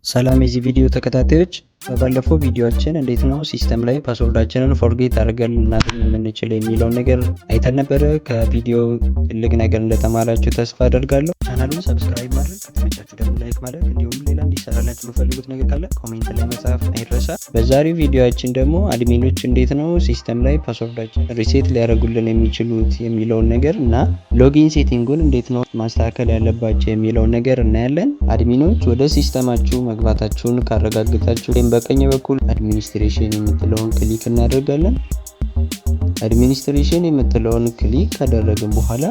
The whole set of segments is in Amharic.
ሰላም የዚህ ቪዲዮ ተከታታዮች፣ በባለፈው ቪዲዮአችን እንዴት ነው system ላይ password ኣችንን forget አድርገን ልናገኝ የምንችል የሚለውን ነገር አይተን ነበረ። ከቪዲዮ ትልቅ ነገር እንደተማራችሁ ተስፋ አደርጋለሁ። ቻናሉን subscribe ማድረግ፣ ከተመቻችሁ ደግሞ like ማድረግ፣ እንዲሁም ሌላ እንዲሰራላችሁ የምፈልጉት ነገር ካለ comment ላይ መጻፍ አይረሳ። በዛሬው ቪዲዮአችን ደግሞ admin ኦች እንዴት ነው system ላይ password ኣችን reset ሊያደርጉልን የሚችሉት የሚለውን ነገር እና login setting ኡን እንዴት ነው ማስተካከል ያለባቸው የሚለውን ነገር እናያለን። Admin ኦች ወደ system ኣችሁ መግባታችሁን ካረጋግጣችሁ ወይም በቀኝ በኩል administration የምትለውን click እናደርጋለን። Administration የምትለውን click ካደረግን በኋላ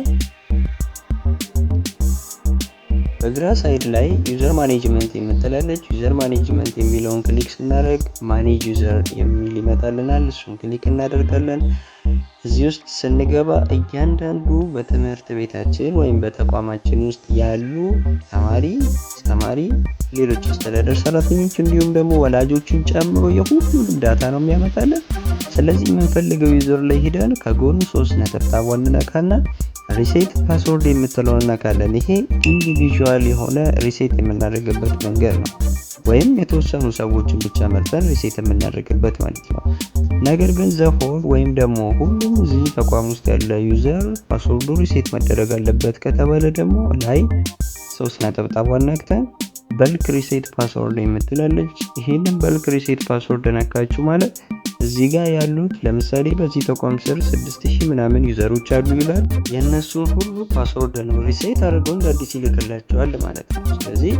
በግራ side ላይ user management የምትላለች። User management የሚለውን click ስናደርግ manage user የሚል ይመጣልናል። እሱን click እናደርጋለን። እዚህ ውስጥ ስንገባ እያንዳንዱ በትምህርት ቤታችን ወይም በተቋማችን ውስጥ ያሉ ተማሪ፣ አስተማሪ፣ ሌሎች አስተዳደር ሰራተኞች እንዲሁም ደግሞ ወላጆችን ጨምሮ የሁሉንም data ነው የሚያመጣልን። ስለዚህ የምንፈልገው user ላይ ሂደን ከጎኑ ሶስት ነጠብጣቧን እንነካና reset password የምትለውን እነካለን። ይሄ individual የሆነ reset የምናደርግበት መንገድ ነው፣ ወይም የተወሰኑ ሰዎችን ብቻ መርጠን reset የምናደርግበት ማለት ነው። ነገር ግን the whole ወይም ደግሞ ሁሉም እዚህ ተቋም ውስጥ ያለ user password ኡ reset መደረግ አለበት ከተባለ ደግሞ ላይ ሶስት ነጠብጣቧን ነክተን bulk reset password የምትላለች። ይሄንን bulk reset password ነካችሁ ማለት እዚህ ጋር ያሉት ለምሳሌ በዚህ ተቋም ስር 6000 ምናምን user ኦች አሉ ይላል። የእነሱን ሁሉ password ነው reset አድርጎ እንደ አዲስ ይልክላቸዋል ማለት ነው። ስለዚህ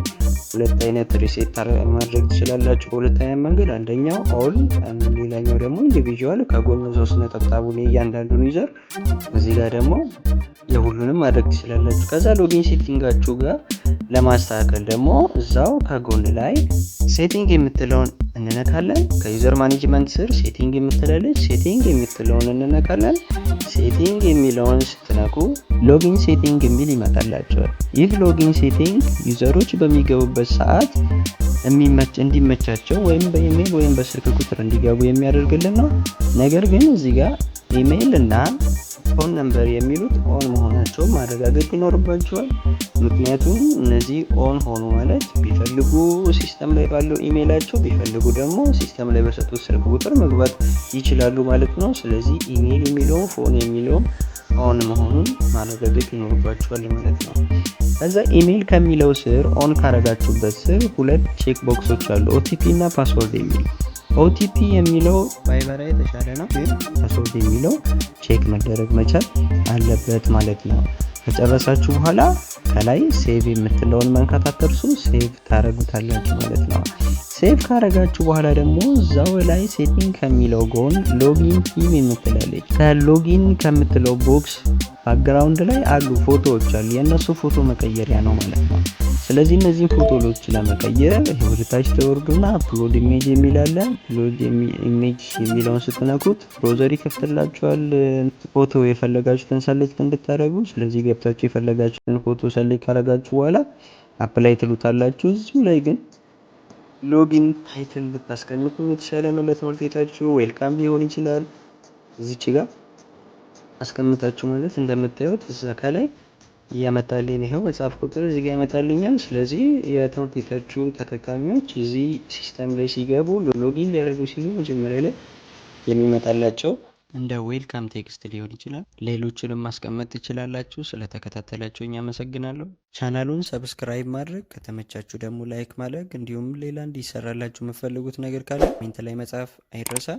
ሁለት አይነት reset ማድረግ ትችላላችሁ በሁለት አይነት መንገድ። አንደኛው all፣ ሌላኛው ደግሞ individual፣ ከጎን ሶስት ነጠብጣቡን እያንዳንዱን user፣ እዚህ ጋር ደግሞ የሁሉንም ማድረግ ትችላላችሁ። ከዛ login setting ኣችሁ ጋር ለማስተካከል ደግሞ እዛው ከጎን ላይ setting የምትለውን እንነካለን። ከ user management ስር setting የምትላለች፣ setting የምትለውን እንነካለን። Setting የሚለውን ስትነኩ login setting የሚል ይመጣላቸዋል። ይህ login setting user ኦች በሚገቡበት ሰዓት እንዲመቻቸው ወይም በኢሜይል ወይም በስልክ ቁጥር እንዲገቡ የሚያደርግልን ነው። ነገር ግን እዚህ ጋር ኢሜይል እና phone number የሚሉት on መሆናቸውን ማረጋገጥ ይኖርባቸዋል። ምክንያቱም እነዚህ on ሆኑ ማለት ቢፈልጉ system ላይ ባለው ኢሜይላቸው፣ ቢፈልጉ ደግሞ system ላይ በሰጡት ስልክ ቁጥር መግባት ይችላሉ ማለት ነው። ስለዚህ ኢሜይል የሚለውም phone የሚለውም on መሆኑን ማረጋገጥ ይኖርባቸዋል ማለት ነው። ከዛ ኢሜይል ከሚለው ስር on ካረጋችሁበት ስር ሁለት check box ኦች አሉ፣ OTP እና password የሚል። OTP የሚለው ባይበራ የተሻለ ነው፣ ግን password የሚለው check መደረግ መቻል አለበት ማለት ነው። ከጨረሳችሁ በኋላ ከላይ save የምትለውን መንካት አትርሱ። Save ታረጉታላችሁ ማለት ነው። Save ካረጋችሁ በኋላ ደግሞ እዛው ላይ setting ከሚለው ጎን login theme የምትላለች። ከ login ከምትለው box background ላይ አሉ ፎቶዎች አሉ። የእነሱ ፎቶ መቀየሪያ ነው ማለት ነው። ስለዚህ እነዚህን ፎቶዎች ለመቀየር ወደ ታች ተወርዱና upload image የሚል አለ። Upload image የሚለውን ስትነኩት browser ይከፍትላችኋል። ፎቶ የፈለጋችሁትን select እንድታደርጉ። ስለዚህ ገብታችሁ የፈለጋችሁትን ፎቶ select ካደረጋችሁ በኋላ apply ትሉታላችሁ። እዚሁ ላይ ግን login title ብታስቀምጡ የተሻለ ነው ለትምህርት ቤታችሁ። Welcome ሊሆን ይችላል። እዚች ጋር አስቀምጣችሁ ማለት እንደምታዩት እዛ ከላይ እያመጣልኝ ይኸው መጽሐፍ ቁጥር እዚህ ጋር ያመጣልኛል። ስለዚህ የትምህርት ቤታችሁ ተጠቃሚዎች እዚህ system ላይ ሲገቡ፣ login ሊያደርጉ ሲሉ መጀመሪያ ላይ የሚመጣላቸው እንደ welcome text ሊሆን ይችላል። ሌሎችንም ማስቀመጥ ትችላላችሁ። ስለተከታተላችሁኝ አመሰግናለሁ። ቻናሉን subscribe ማድረግ፣ ከተመቻችሁ ደግሞ like ማድረግ፣ እንዲሁም ሌላ እንዲሰራላችሁ የምትፈልጉት ነገር ካለ comment ላይ መጻፍ አይረሳ።